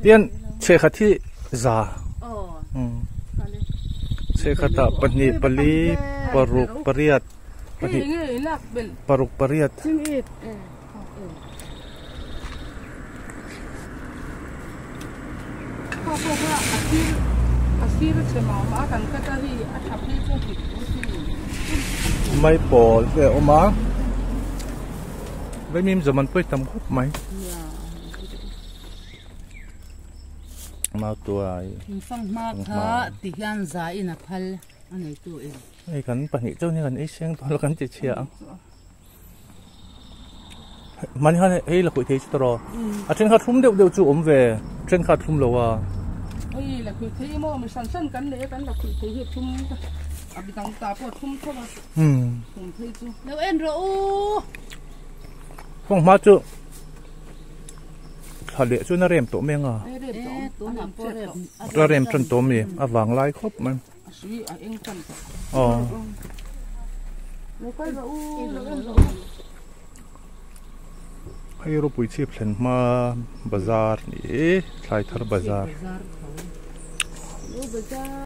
Tian chhehkhat hi za. Chhehkhatah pahnih pali paruk pariat pahnih paruk pariat. Maipawl te a awm a vaimim zawm an pawi tam khawp mai mautuai fanghma kha ti hian za in a phal a neitu in hei kan pahnih chauh hian kan ei seng dawn lo kan ti chhia ang. Mahni khan hei la khuih thei chu tawh a then kha thlum deuh deuh chu awm ve then kha thlum lo a. Hei la khuih thei maw mi hran hran kan nei a kan la khuih thei hi thlum a bi dang ta pawh thlum tho a thlum thei chu. Lo en rawh u. Kawng hma chu thla leh chuan a rem tawh mai anga. A rem tan tawh mi a vang lai khawp mai. A sui a eng tan tawh. Aw. Lo kal rawh u, lo en rawh u. Hei ropui chhip thlen hma bazar ni e, thlai thar bazar. Lo bazar.